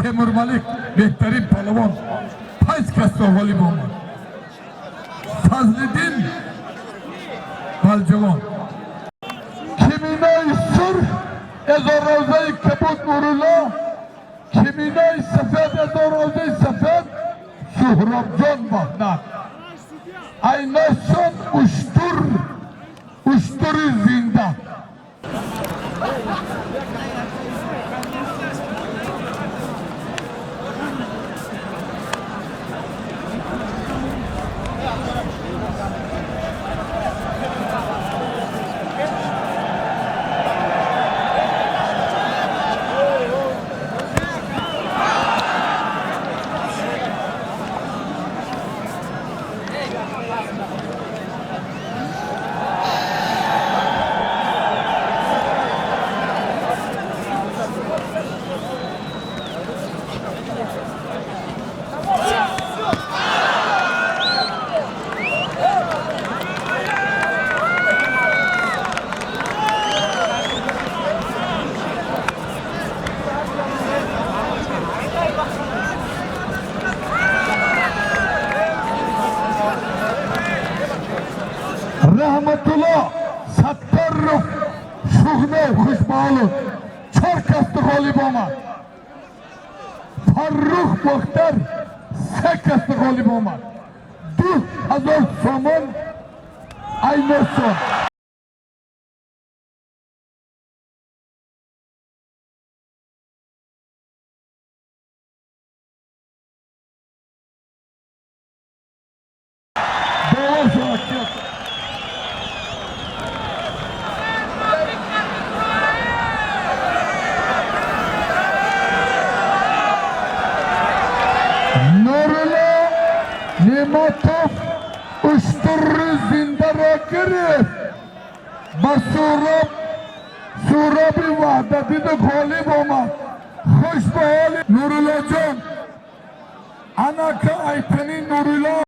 Темурмалик беҳтарин палавон, панҷ касро ғолиб омад. Фазлиддин Балҷавон. Киминои сурх эзоррозаи кабуд Нурулло, киминои сафед эзоррозаи сафед Суҳробҷон Ваҳдат. Айносон уштур, уштури зинда. Раҳматулло Сатторов Шуғнов, хушбаолуд, чор касду ғолиб омад. Фаррух Бохтар се касду ғолиб омад. 2000 сомон айносон. Бовар шавад. Нурулло Неъматов уштури зиндаро гирифт, ба Суроб, Суроби Ваҳдатиду ғолиб омад. Хуш ба ҳоли Нуруллоҷон. Анака айтани Нурулло.